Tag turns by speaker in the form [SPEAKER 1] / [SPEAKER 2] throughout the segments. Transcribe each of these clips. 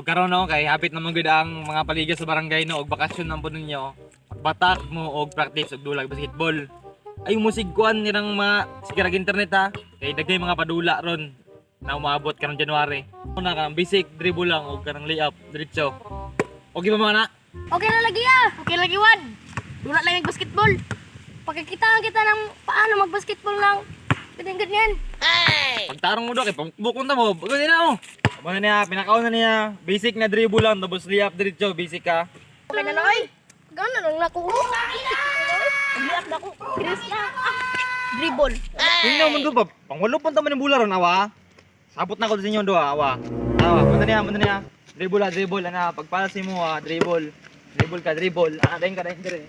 [SPEAKER 1] O karon no, kay hapit naman gud ang mga paligid sa barangay no, og bakasyon nang po ninyo. Batak mo og practice og dulag basketball. Ay musig kuan nilang mga sigarag internet ha. Kay daghay mga padula ron na umabot karong January. Una kanang basic dribble lang og kanang layup diretso. Okay ba mga na?
[SPEAKER 2] Okay na lagi ah. Okay lagi wad. Dula lang yung basketball. Pagkakitaan kita ng paano mag-basketball lang. Ganyan ganyan.
[SPEAKER 1] Pagtarong mo do kay pamukbukon ta mo. Bago na mo. Amo na niya, pinakauna niya. Basic na dribble lang tapos layup diretso, basic ka.
[SPEAKER 2] Okay na lang ay. Gana lang nako. Pag-liap na ko. Chris na. Ah. Dribble.
[SPEAKER 1] Tingnan mo do pa, pangwalo pun ta man yung bula ron awa. Sabot na ko sa inyo do awa. Awa, punta niya, punta niya. Dribble ah, dribble ana, pagpasa mo ah, dribble. Dribble ka, dribble. Ah, dayon ka, dayon dire.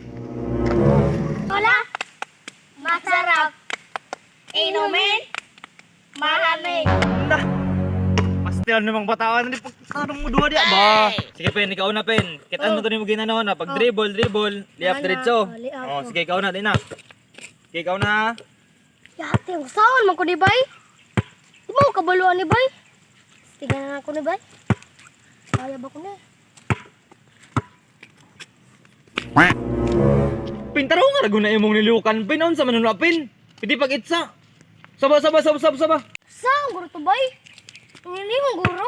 [SPEAKER 2] Hola. Masarap. Inumin. Malamig.
[SPEAKER 1] Na. Pastil namang bataan ni pagtarong mo duha diya ba. Sige pen, ikaw na pen. Kitaan mo to nimo ginano na pag dribble, dribble, layup
[SPEAKER 2] Ana,
[SPEAKER 1] diretso.
[SPEAKER 2] oh, layup.
[SPEAKER 1] Oh, sige ikaw na, din na. Sige ikaw na.
[SPEAKER 2] Yate, usaon man ko ni bay. Di ba ko kabaluan ni bay? Tingnan na ako ni bay. Kaya ba ko na?
[SPEAKER 1] Pintaro nga ra na imong nilukan pin unsa man na pin. Pwede pag itsa. Saba saba saba saba saba.
[SPEAKER 2] Saan guro to bay? Ang ilihong guro.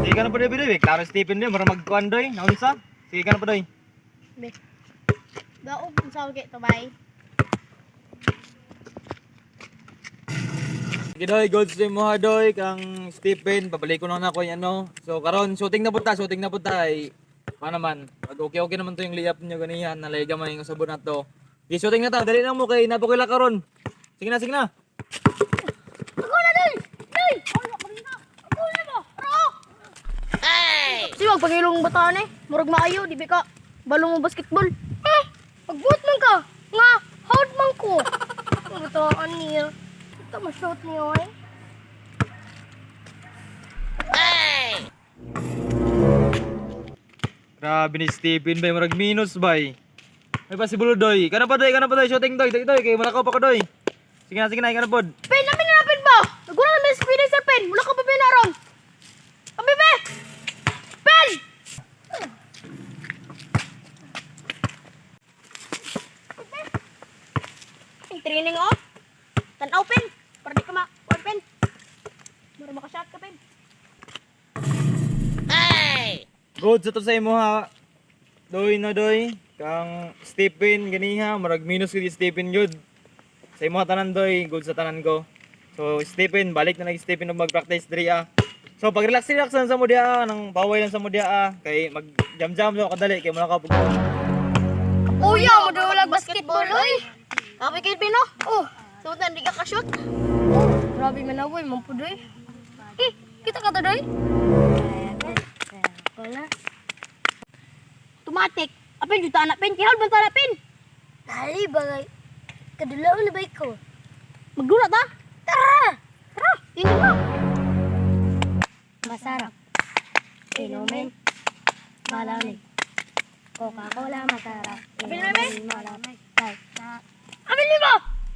[SPEAKER 1] Sige ka na pa doy, doy. Klaro Stephen doy, mura magkuan doy. Naunsa? Sige ka na pa doy.
[SPEAKER 2] Be. Daog kung saan kay to bay.
[SPEAKER 1] Sige doy, good stream mo ha doy kang Stephen, pabalik ko na ako yung ano. So karon shooting na punta, shooting na punta ay pa naman. Pag okay okay naman to yung layup niyo ganihan, nalay gamay yung sabon na to. Sige, shooting na ta, dali lang mo kay napakila karon. Sige na, sige na.
[SPEAKER 2] Ako na doy! Doy! Ako na ba? Ro! Ay! Siwag pagilong bataan eh. Murag maayo, di ba ka? Balong mo basketball. Eh! Pagbuot man ka! Nga! Hard man ko! Ang bataan niya. Ito ma-shoot niyo eh.
[SPEAKER 1] Grabe ni Stephen bay, murag minus bay. May pa si doy. Kana pa doy, kana pa doy, shooting doy, doy doy kay malakaw pa ko doy. Sige na, kana pod.
[SPEAKER 2] Pen, namin na pen ba? Naguna namin sa speed sa pen. Wala ka pa pen aron. Abi be! Pen! Ang training oh. Tanaw pen. Para di ka ma kuwan, pen. Para makashot ka pen.
[SPEAKER 1] Good sa to sa imo ha. Doy na doy. Kang Stephen ganiha, murag minus gud si Stephen gud. Sa imo tanan doy, good sa tanan ko. So Stephen, balik na lang si Stephen og mag-practice diri ah. So pag relax relax lang sa mo diha ah, nang baway lang sa mo diha ah. Kay mag jam jam so kadali kay mo ka pug.
[SPEAKER 2] Uya, mo dulag basketball oy. Abi kay pen oh. Oh, sudan di ka ka-shoot. Oh, grabe man awoy, mampudoy. Eh, kita ka to doy? Wala. Tumatik. Apin juta anak pen, kihal ban ta pen. Dali bagay. Kadulaon na bay ko. Magdula ta? Tara! Tara, tingnan mo. Masarap. Inumin. Malamig. Coca-Cola masarap. Inumin malamig. Abil mo!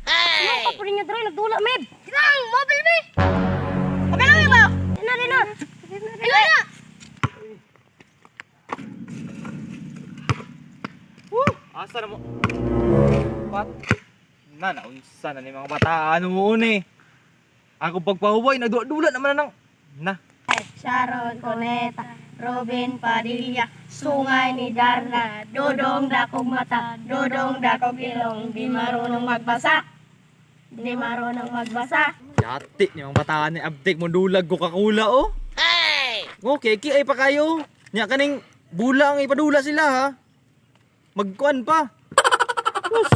[SPEAKER 2] Ay! Ano ka pa rin niya dre? Nagdula, meb! Kinang! Mobile, me! Abil mo ba? Dina, dina! Dina, na!
[SPEAKER 1] Woo! Asa na mo? Pat. Na naunsa na ni mga bata ano mo ni. Ako pagpahuway nagdula naman na nang na.
[SPEAKER 2] Sharon Cuneta, Robin Padilla, Sungay ni Darna, Dodong dakog mata, Dodong dakog ilong, di marunong magbasa. Di marunong magbasa.
[SPEAKER 1] Yati ni mga bata ni abtik mo dulag Coca-Cola oh. Ay. Okay, ki ay pa kayo. Nya kaning bula ang ipadula sila ha. Magkuan pa. Us.